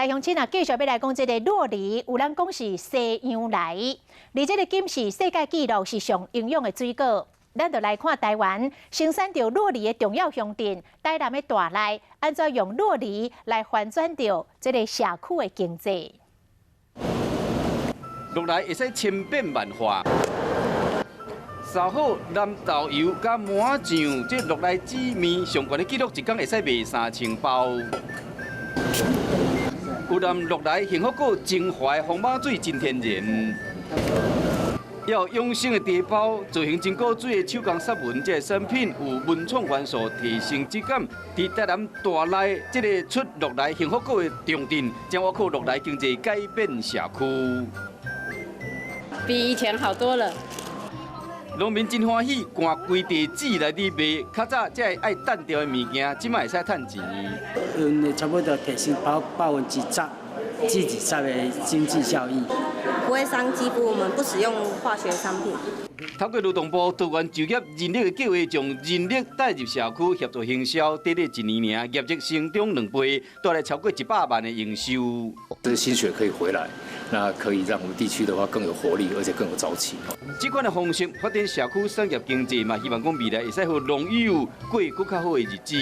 來鄉親啊，繼續欲來講這个酪梨，有人講是西洋梨，而這个金氏世界紀錄是上營養的水果。咱就來看台灣生產著酪梨的重要鄉鎮台南的大內，按怎用酪梨來翻轉著這个社區的經濟。酪梨會使千變萬化，燒好藍豆油佮麻醬，這酪梨煮麵上懸的紀錄，一工會使賣3000包。有含酪梨幸福果精華的風馬水真天然，有養生的茶包，造型真古錐的手工雪紋，這个產品有文創元素，提升質感。佇台南大內這个出酪梨幸福果的重鎮，將倚靠酪梨經濟改變社區。比以前好多了。農民真歡喜，趕規地籽來佇賣。較早這個愛擲著的物件，這擺會使趁錢。差不多提升10%至20%的經濟效益。不會傷肌膚，我們不使用化學商品。透過勞動部多元就業人力的計劃，將人力帶入社區協助行銷，短短一年爾，業績成長2倍，帶來超過100萬的營收。這薪水可以回來，那可以讓我們地區的話更有活力，而且更有朝氣。這款的方式發展社區產業經濟，嘛希望講未來會使予農友過閣較好的日子。